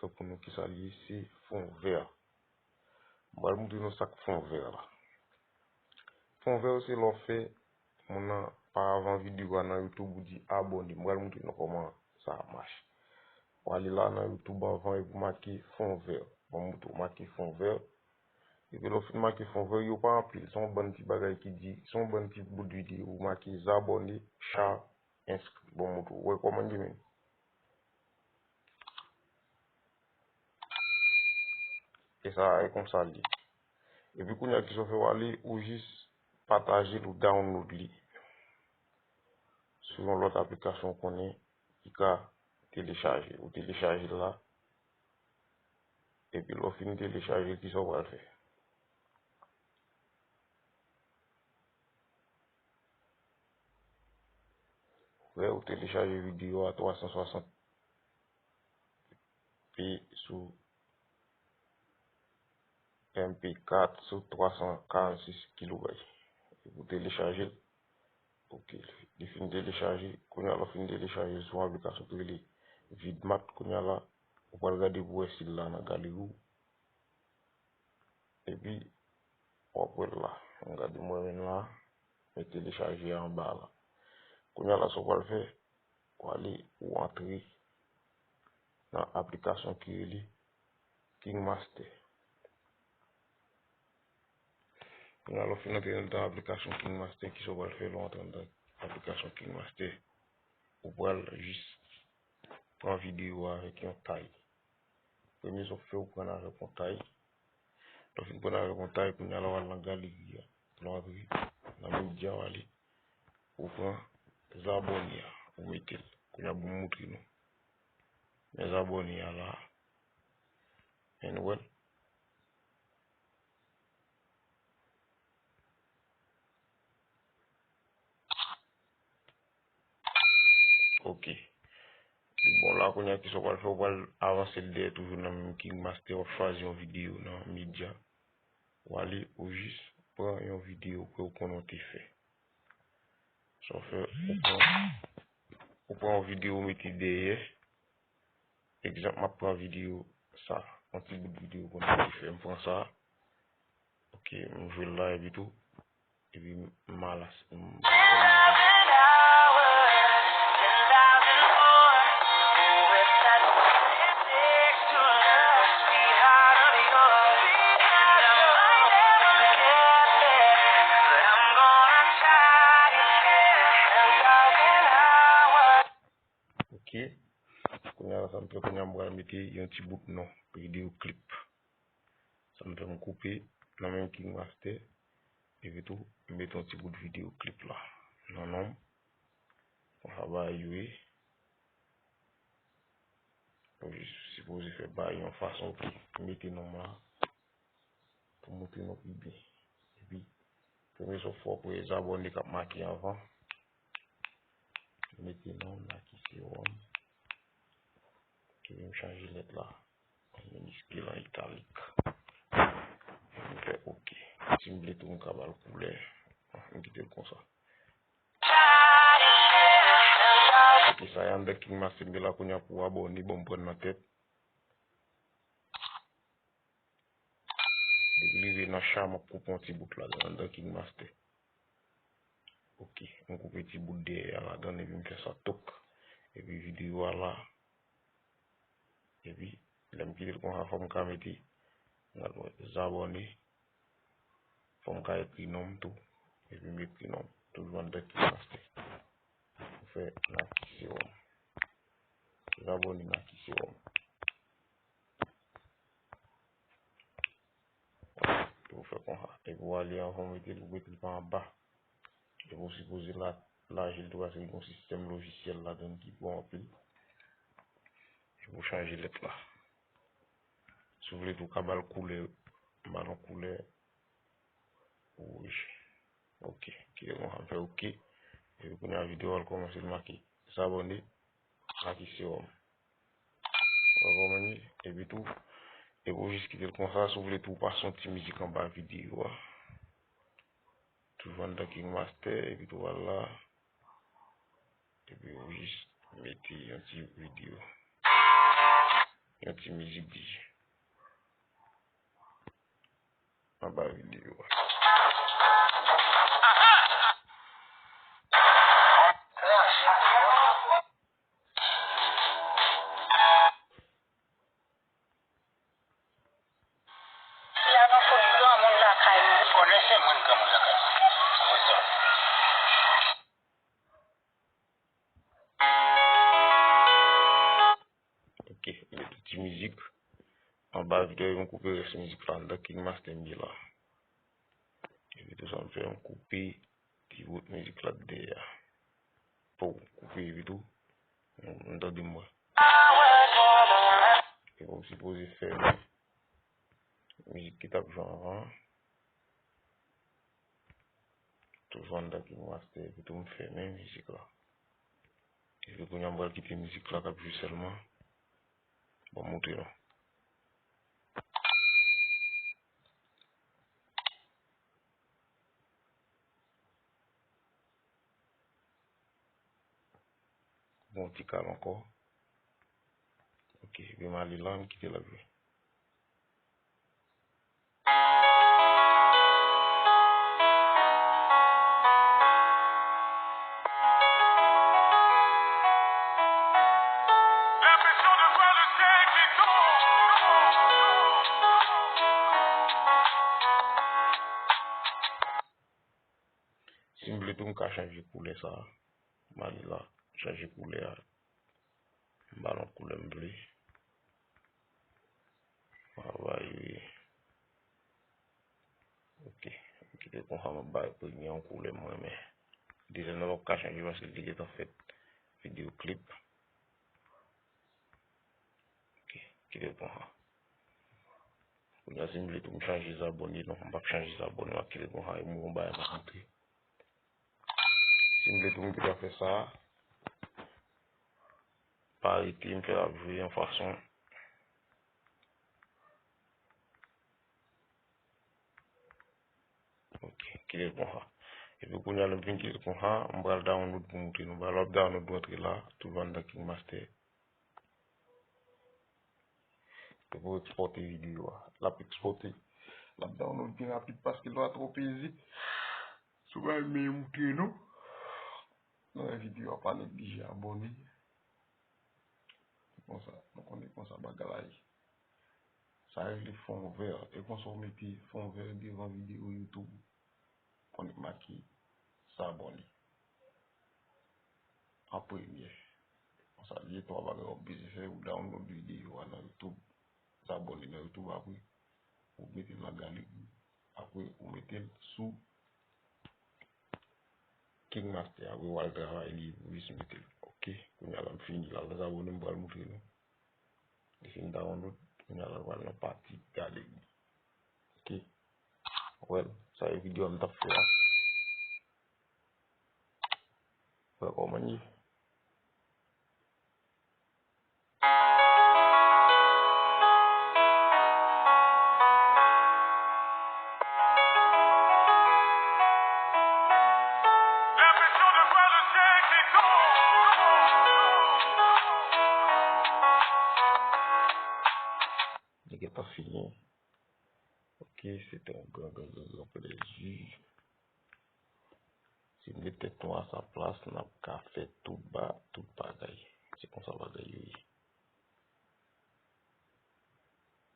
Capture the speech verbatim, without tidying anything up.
pou nou kisa l ye, se fon vè. M pral montre nou sa k fon vè la. Fon vè se lè w fè moun nan, pa avan videyo a nan YouTube, ou di abòne. M pral montre nou kòman sa ap mache. W ale la nan YouTube anvan epi w make fon vè. Bon, m montre w make fon vè. Epi lè w fin make fon vè, yo pa anpil. Se yon bann ti bagay ki di, se yon bann ti bout videyo. Ou make zabòne, share, enskri. Bon, m montre w. Ou wè kòman l ye menm? E sa, e konsa l ye. Epi kounye a, kisa w fè, w ale, ou jis pataje l, ou download li sou yon lòt aplikasyon w konnen ki ka telechaje. Ou telechaje l la. Epi lè w fin telechaje, kisa w pral fè? Lè ou telechaje videyo a twa san swasant p sou M P kat sou twa san karannsis kilobay. Epi w telechaje l. Ok, li fin telechaje. Kounye a la, w fin telechaje l sou yon aplikasyon ki rele Vidmat. Kounye a la, ou pral gade pou w wè si l la nan galeri w. Epi, w ap wè l la. Ann gade, m wè menm la, men telechaje a anba la. Kounye a la, sa w pral fè, w ale, ou antre nan aplikasyon ki rele KineMaster. Kounye a, lè w fin antre anndan aplikasyon KineMaster, kisa w pral fè lè w antre anndan aplikasyon KineMaster? Ou pral jis pran videyo a avèk yon tay. Premye sa w fè, ou pran l avèk yon tay. Lè w fin pran l avèk yon tay, kounye a la w al nan galeri a. Lè w antre nan medya, w ale, ou pran zabòne a, ou mete l. Kounye a, bon, m montre nou. Men zabòne a la. Men nou wè l. Ok. Bon, la kounye a, kisa w pral fè? W pral avanse l dèyè toujou nan menm KineMaster, w ap chwazi yon videyo nan medya. W ale, ou jis pran yon videyo ke w konnen w te fè. Sa w fè, ou pran, ou pran yon videyo, ou mete dèyè. Egzanp, m ap pran videyo sa. Yon ti bout videyo kounye a m te fè. M pran sa. Ok, m jwe l la epi tou. Epi m, m al as-, m, Ok. Kounye a la, sa m fè, kounye a m pral mete yon ti bout non, videyo klip. Sa m fè, m koupe nan menm KineMaster, epi tou, m mete yon ti bout videyo klip la nan non m. Konsa bagay yo ye. Ou jis sipoze fè bagay yon fason, ok. M mete non m la pou montre nou pi byen. Epi, premye sa w fè, w pran zabòne k ap make anvan. Mete non m la ki se Rome. Epi m chanje lèt la an miniskil, an italik. M fè ok. Si m vle tou, m ka ba l koulè. M kite l konsa. Ok, sa y anndan KineMaster m la kounye a pou abòne, bon, m pran nan tèt. Depi rive nan cha, m ap koupe yon ti bout ladan, anndan KineMaster. Ok, m koupe ti bout dèyè a ladan, epi m fè sa tok. Epi videyo a la. Epi, lè m kite l konsa, fò m ka mete, m al wè, zabòne. Fò m ka ekri non m tou. Epi m ekri non m. Toujou anndan KineMaster. M fè Naki Serum. Zabòne Naki Serum. Epi w fè konsa. Epi w ale anvan w mete l, ou mete l pa anba. Epi w sipoze la, laji l tou paske gen yon sistèm lojisyèl ladan l ki bon anpil. Epi w chanje lèt la. Si w vle tou, w ka ba l koulè, ba l yon koulè wouj. Ok, kite l konsa, m fè ok. Epi kounye a videyo a al kòmanse, l make zabòne Naki Serum. Ou wè kòman l ye? Epi tou, epi w jis kite l konsa, si w vle tou, w pase yon ti mizik anba videyo a. Toujou anndan KineMaster, epi tou w al la. Epi w jis mete yon ti videyo. yon ti mizik D J anba videyo a. Si a nan foli gran moun lakay mwen. Ou konnen se mwen gran moun lakay mwen. Wi, sa. Ok, mete ti mizik anba videyo, m koupe rès mizik la anndan King Master m ye la. Epi tou sa m fè, m koupe ti bout mizik la dèyè a. Pou koupe epi tou, m tande m wè. Epi m sipoze fèmen mizik ki t ap jwe anvan an. Toujou anndan King Master, epi tou m fèmen mizik la. Epi kounye a m pral kite mizik la k ap jwe sèlman. Bon, m montre nou. Bon, ti kal ankò. Ok, epi m ale la, m kite l ap jwe. Si m vle tou, m ka chanje koulè sa a. M ale la, chanje koulè a. M ba l yon koulè m vle. Travay, wi. Ok. M kite l konsa, m ap bay premye yon koulè m renmen. Dezyèm nan pa ka chanje paske li te gentan fèt videyo klip. Ok, kite l konsa. Kounye a, si m vle tou, m chanje zabone. Non, m p ap chanje zabone, m ap kite l konsa. E m gon bagay m ap montre. Si m vle tou, m gentan fè sa. Pa rete, m fè l ap jwe yon fason. Ok, kite l konsa. Epi kounye a, lè m fin kite l konsa, m pral download pou montre nou. Bagay la ap download rantre la, toujou anndan King Master. Epi pou ekspòte videyo a. L ap ekspòte. L ap download byen rapid paske l pa twò peze. Si w pa renmen montre nou. Nan videyo a, pa neglije abòne. Se konsa, nou konnen konsa bagay la ye. Sa rele fon vè. E konsa w mete fon vè devan videyo YouTube. Konnen make sabòne. An premye. Konsa, gen twa bagay w ap bezwen fè, ou download videyo a nan YouTube. Zabòne nan YouTube apre. Ou mete l nan galeri. Apre, ou mete l sou King Master, apre w al travay li, epi w jis mete l. Ok, kounye a la m fini la, lè zabòne m pral montre nou. Li fin download, kounye a la l pral nan pati galeri. Ok, well, sa e videyo a m t ap fè a. Wè kòman l ye. Li gentan fini. Ok, se te yon gran, gran, gran, gran plezi. Si n met tèt nou a sa plas, n ap ka fè tout ba, tout bagay. Se konsa bagay yo ye.